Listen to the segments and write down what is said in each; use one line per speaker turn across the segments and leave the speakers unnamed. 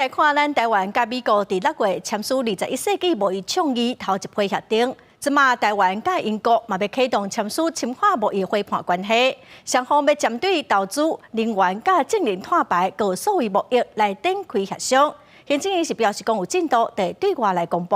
來看咱台灣佮美國佇6月簽署21世紀貿易倡議頭一批協定，這馬台灣佮英國嘛欲啟動簽署深化貿易夥伴關係，雙方欲針對投資、能源佮節能碳排佮數位貿易來展開協商。行政院是表示講有進度，會對外來公布。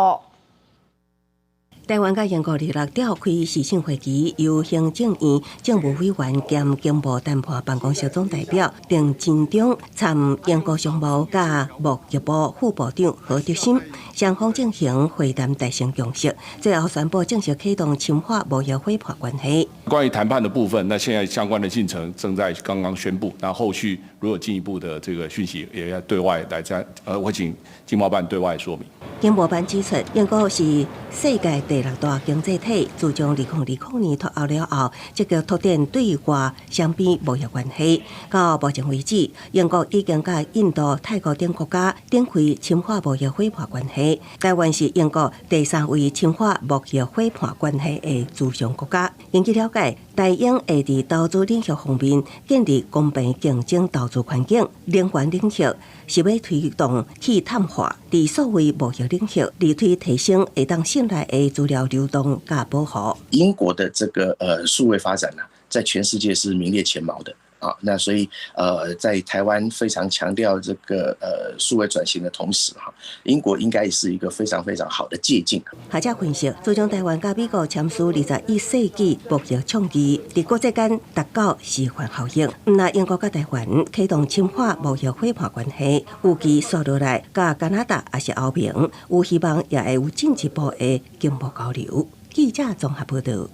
台灣佮英國26召開視訊會議，由行政院政務委員兼經貿談判辦公室總代表鄧振中參英國商務佮貿易部副部長何德森，雙方進行會談達成共識，最後宣布正式啟動深化貿易夥伴關係。
關於談判的部分，那現在相關的進程正在剛剛宣布，那後續如果進一步的這個訊息，也要對外來再，會請經貿辦對外說明。
經貿辦指出，英國是世界第六大經濟體，自從2020年脫歐了後，積極拓展對外雙邊貿易關係。到目前為止，英國已經佮印度、泰國等國家展開深化貿易夥伴關係。台灣是英國第三位深化貿易夥伴關係的諮商國家。根據了解，台英會佇投資領域方面建立公平競爭投資環境，能源領域是欲推動去碳化，佇數位貿易領域力推提升會當信賴的資料流動佮保護。
英國的這個數位發展呢，在全世界是名列前茅的啊。那所以在台灣非常強調這個數位轉型的同時，哈，英國應該是一個非常非常好的借鏡。
學者分析，自從台灣佮美國簽署21世紀貿易倡議，佇國際間達到示範效應。毋但英國佮台灣啟動深化貿易夥伴關係，預計紲落來佮加拿大抑是歐盟，有希望也會有進一步的經貿交流。記者綜合報道。